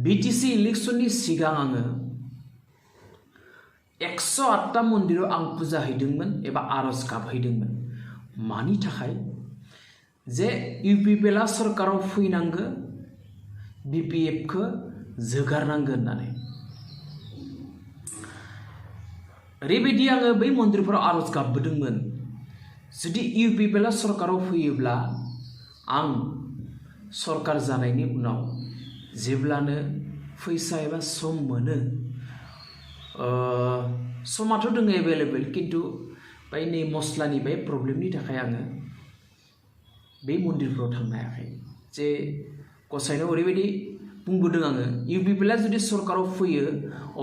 BTC इलेक्शननि सिगां आङो 108टा मन्दिराव आं फुजा हैदोंमोन एबा आरज गाबहैदोंमोन मानि थाखाय जे UPPL सरकाराव फैनांगो BPF खौ जोगारनांगो होननानै ओरैबायदि आङो बै मन्दिरफोराव आरज गाबबोदोंमोन जुदि UPPL सरकाराव फैयोब्ला आं सरकार जानायनि उनाव जेब्लानो फैसा एबा सम मोनो समाथ' दङ एभेलेबल किन्तु बै नै मस्लानि बे प्रब्लेमनि थाखाय आङो बे मन्दिरफोराव थांनो हायाखै जे गसाइनाव ओरैबायदि बुंबोदों आङो UPPL जुदि सरकाराव फैयो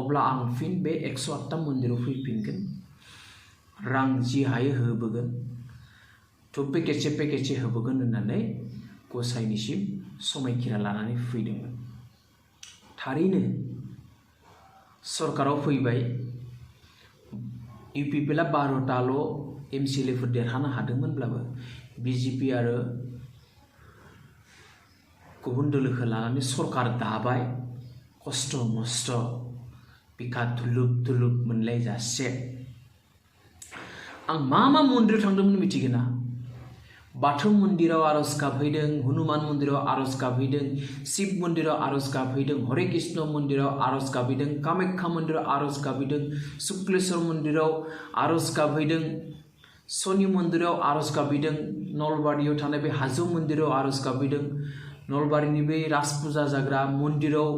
अब्ला आं फिन बे 108टा मन्दिराव फैफिनगोन रां जि हायो होबोगोन थ' पेकेटसे होबोगोन होननानै गसाइनिसिम समायखिरा लानानै फैदोंमोन थारैनो सरकाराव फैबाय UPPL 12टाल' MCLAफोर देरहानो हादोंमोनब्लाबो BJP आरो गुबुन दोलोखौ लानानै सरकार दाबाय खस्थ' मस्थ' बिखा दुलुब मोनलायजासे आं मा मन्दिराव थांदोंमोन मिथिगोना बाथौ मन्दिराव आरज गाबहैदों हनुमान मन्दिराव आरज गाबहैदों शिव मन्दिराव आरज गाबहैदों हरे कृष्ण मन्दिराव आरज गाबहैदों कामाख्या मन्दिराव आरज गाबहैदों शुक्लेश्वर मन्दिराव आरज गाबहैदों शनि मन्दिराव आरज गाबहैदों नलबारियाव थानाय बे हाजो मन्दिराव आरज गाबहैदों नलबारिनि बे राज फुजा जाग्रा मन्दिराव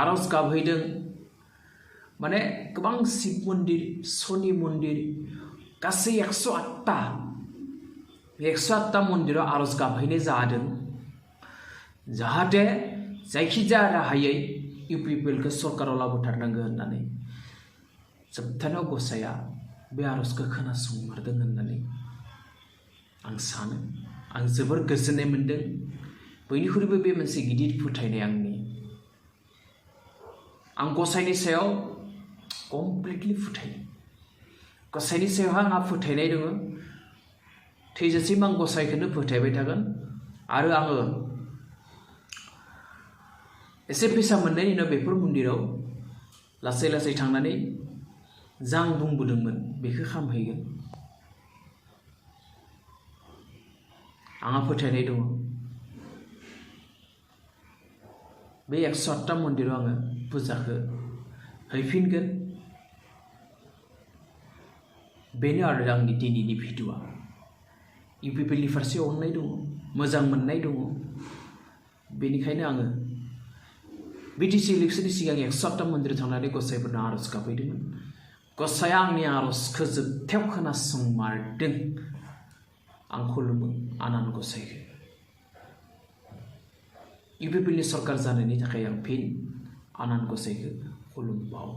आरज गाबहैदों माने गोबां शिव मन्दिर शनि मन्दिर गासै 108टा मन्दिराव आरज गाबहैनाय जादों जाहाथे जायखिजाया राहायै UPPL खौ सरकाराव लाबोथारनांगौ होननानै जोबथानायाव गसाइया बे आरजखौ खोनासंमारदों होननानै आं सानो आं जोबोर गोजोननाय मोन्दों बयनिख्रुइबो बे मोनसे गिदिर फोथायनाय आंनि आं गसाइनि सायाव कमप्लिटलि फोथायो गसाइनि सायावहा आंहा फोथायनाय दङ थैजासिम आं गसाइखौनो फोथायबाय थागोन आरो आङो एसे फैसा मोननायनि उनाव बेफोर मन्दिराव लासै लासै थांनानै जा आं बुंबोदोंमोन बेखौ खालामहैगोन आंहा फोथायनाय दङ बे 108टा मन्दिराव आङो फुजाखौ हैफिनगोन बेनो आरो आंनि दिनैनि भिडिअ'आ UPPL नि फारसे अननाय दङ मोजां मोननाय दङ बेनिखायनो आङो BTC इलेक्शननि सिगां 108टा मन्दिराव थांनानै गसाइफोरनो आरज गाबहैदोंमोन गसाइया आंनि आरजखौ जोबथायाव खोनासंमारदों आं खुलुमो आनान गसाइखौ UPPL नि सरकार जानायनि थाखाय आं फिन आनान गसाइखौ खुलुमबावो